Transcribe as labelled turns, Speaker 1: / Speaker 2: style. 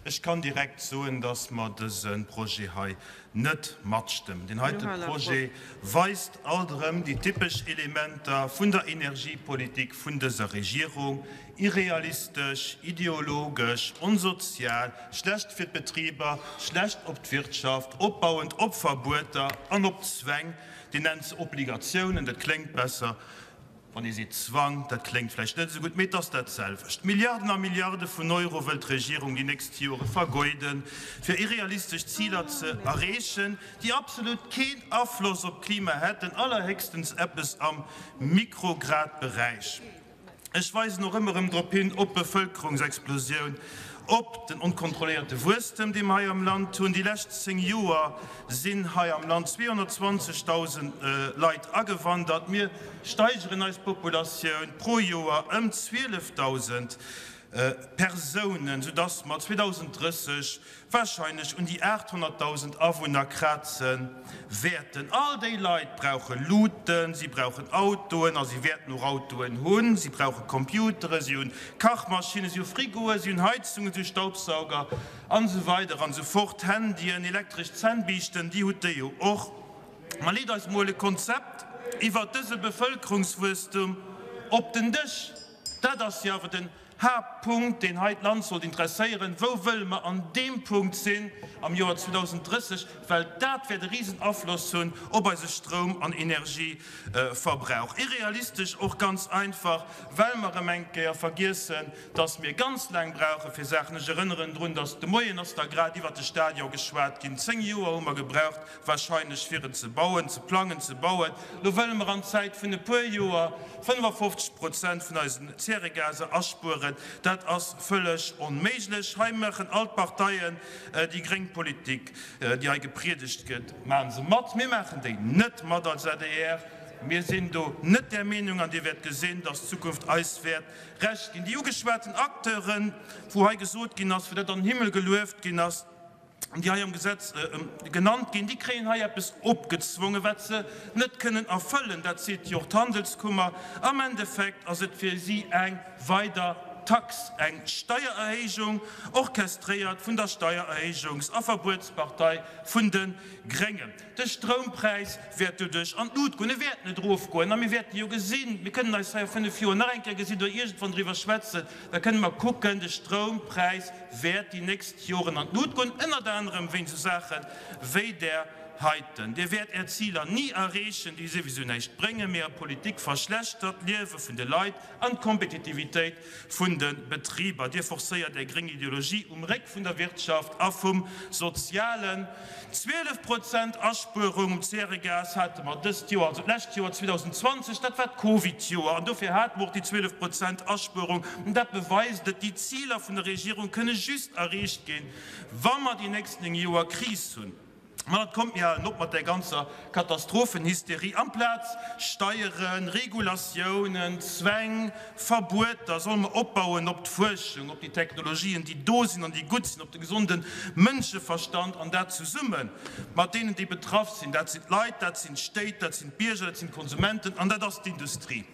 Speaker 1: Ech kann direkt soen, dass mer dëse Projet hei net matstëmmen. Deen heite Projet weist alt erëm déi typesch Elementer vun der Energiepolitik vun dëser Regierung, irrealistesch, ideologesch, onsozial, schlecht fir d'Betriber, schlecht op d'Wirtschaft, opbauend op Verbueter an op Zwäng, Dir nennt se Obligatiounen, dat kléngt besser. Wann ee seet Zwang, dat kléngt vläicht net esou gutt, mee et ass dat selwecht. Milliarden a Milliarde vun Euro wëll d'Regierung déi nächst Jore vergeuden, fir irrealistesch Ziler ze erreechen, déi absolut keen Afloss op d'Klima hätten, allerhéchstens eppes am Mikrogradberäich. Ech weisen och ëmmer erëm drop hin, op d'Bevëlkerungsexplosioun, op den onkontrolléierte Wuesstem, dee mer hei am Land hunn. Déi lescht 10 Joer sinn hei am Land 220.000 Leit agewandert. Mir steigeren eis Populatioun pro Joer ëm 12.000 Persounen, soudass mer 2030 wahrscheinlech un déi 800.000 Awunner kraze wäerten. All déi Leit brauche Luuten, si brauchen Autoen a si wäerten och Autoen hunn, si brauche Computeren, si hunn Kachmaschinnen, si hu Frigoen, si hunn Heizungen, si hu Staubsauger an esou weider an esou fort, Handyen, elektresch Zännbiischten, déi hutt Dir jo och. Ma leet eis mol e Konzept iwwert dëse Bevëlkerungswuesstum op den Dësch. Dat ass jo awer den Haaptpunkt, deen hei d'Land sollt interesséieren, Wou wëlle mer an deem Punkt sinn am Joer 2030? Well dat wäert e risen Afloss hunn op eise Stroum an Energieverbrauch. Irrealistesch och ganz einfach, well mer erëm eng Kéier vergiessen, dass mir ganz laang brauche fir Saachen. Ech erënneren drun, dass de Moien ass da grad iwwert de Stadion geschwat ginn. Zéng Joer hu mer gebraucht, wahrscheinlech fir en ze bauen, ze plangen, ze bauen. Lo wëlle mer an Zäit vun e puer Joer 55 Prozent vun eisen Zäregaser aspueren. Dat ass vëlleg onméiglech. Hei maachen all d'Parteien déi gréng Politik, déi hei gepriedegt gëtt, maache se mat. Mir maachen déi net mat als adr. Mir sinn do net där Meenung an Dir wäert gesinn, dass d'Zukunft eis wäert Recht ginn. Déi ugeschwaten Acteuren, wou hei gesot ginn ass, wou dat an den Himmel gelueft ginn ass, déi hei am Gesetz genannt ginn, déi kréien hei eppes opgezwongen, wat se net kënnen erfëllen. Dat seet jo och d'Handelskummer. Am Endeffekt ass et fir si eng weider Tax, eng Steiererhéijung, orchestréiert vun der Steiererhéijungs a Verbuetspartei vun de Gréngen. De Stroumpräis wäert doduerch an d'Lut goen. E wäert net erofgoen. A mir wäerte jo gesinn, mir kënnen eis hei a fënnef Joer nach eng Kéier gesinn oder iergendwann driwwer schwätzen, da kënne mer kucken, de Stroumpräis wäert déi nächst Joren an d'Lut goen, ënnert anerem wéinst esou Saache wéi där heiten. Dir wäert Är Ziler ni erreechen, déi souwisou näischt bréngen, mee Är Politik verschlechtert d'Liewe vun de Leit an d'Kompetitivitéit vun de Betriber. Dir forcéiert Är gréng Ideologie um Réck vun der Wirtschaft a vum Sozialen. 12 Prozent Aspuerung um Zäregas hate mer dëst Joer, also d'lescht Joer 2020, dat war d'Covid-Joer an dofir hate mer och déi 12 Prozent Aspuerung. An dat beweist et, déi Ziler vun der Regierung kënne just erreecht ginn, wa mer déi nächst 9 Joer Kris hunn. Ma dat kommt, mir halen op mat där ganzer Katastrophenhysterie. Amplaz Steieren, Regulatiounen, Zwäng, Verbueter, solle mer opbauen op d'Fuerschung, op déi Technologien, déi do sinn an déi gutt sinn, op de gesonde Mënscheverstand an dat zesumme mat deenen, déi betraff sinn. Dat sinn d'Leit, dat sinn d'Stéit, dat sinn d'Bierger, dat sinn d'Konsumenten an dat ass d'Industrie.